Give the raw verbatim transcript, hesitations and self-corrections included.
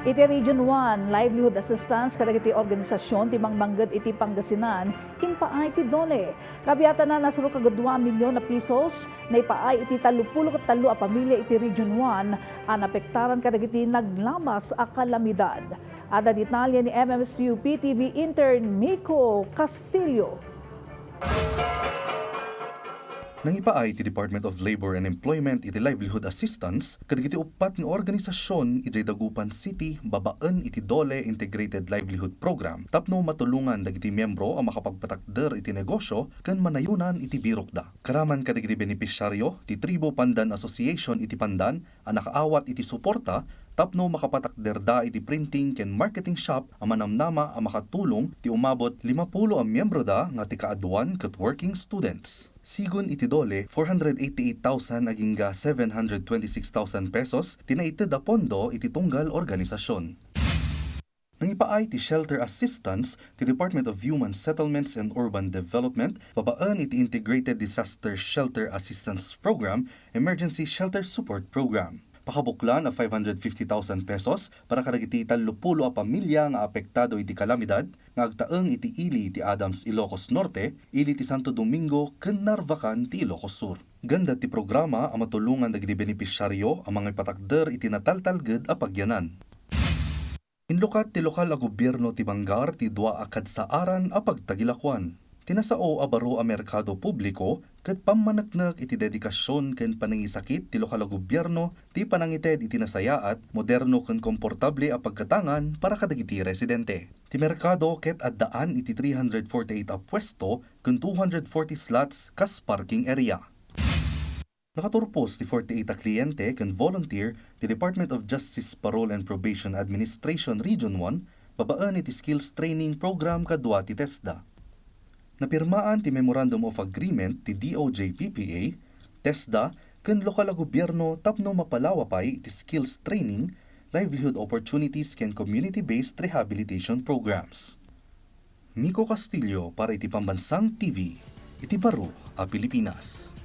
Iti Region one, livelihood assistance kadagiti organisasyon ti mangmangged iti Pangasinan, impaay ti DOLE. Kabiatan a suro kagud dua milyon a pesos, naipaay iti tallopulo ket tallo a pamilya iti Region one a naapektaran kadagiti naglabas a kalamidad. Adda detalye ni M M S U P T V intern Miko Castillo. Nangipaay ti Department of Labor and Employment iti livelihood assistance kadagiti uppat nga organisasyon idiay Dagupan City babaen iti DOLE Integrated Livelihood Program tapno matulongan dagiti miyembro a makapagpatakder iti negosyo ken manayonan iti birokda. Karaman kadagiti benepisyaryo ti Tribo Pandan Association iti Pandan a nakaawat iti suporta tapno makapatakderda iti printing ken marketing shop a manamnama a makatulong ti umabot limapulo a miyembroda nga ti kaaduan ket working students. Sigun iti DOLE, four hundred eighty-eight thousand agingga seven hundred twenty-six thousand pesos ti naited a pondo iti tunggal organisasyon. Nangipaay ti shelter assistance ti Department of Human Settlements and Urban Development babaen iti Integrated Disaster Shelter Assistance Program, Emergency Shelter Support Program. Pakabuklan a five hundred fifty thousand pesos para kadagiti tallopulo a pamilya nga apektado iti kalamidad nga agtaeng iti ili ti Adams, Ilocos Norte, ili ti Santo Domingo, ken Narvacan ti Ilocos Sur. Ganda ti programa a matulongan dagiti benepisyaryo a mangipatakder iti nataltalged a pagyanan. Inlukat ti lokal a gobierno ti Bangar ti dua a kadsaaran a pagtagilakuan. Ti nasao a baro a merkado publiko ket pammaneknek iti dedikasyon ken panangisakit ti lokal a gobierno ti panangited iti nasayaat, moderno ken komportable a pagkatangan para kadagiti residente. Ti merkado ket addaan iti three hundred forty-eight a puesto ken two hundred forty slots kas parking area. Nakaturpos ti forty-eight a kliyente ken volunteer ti Department of Justice Parole and Probation Administration Region one babaen iti skills training program kadua ti TESDA. Napirmaan ti Memorandum of Agreement ti D O J P P A, TESDA, ken lokal a gobierno tapno mapalawa pay iti skills training, livelihood opportunities ken community-based rehabilitation programs. Miko Castillo para iti Pambansang T V, iti baro a Pilipinas.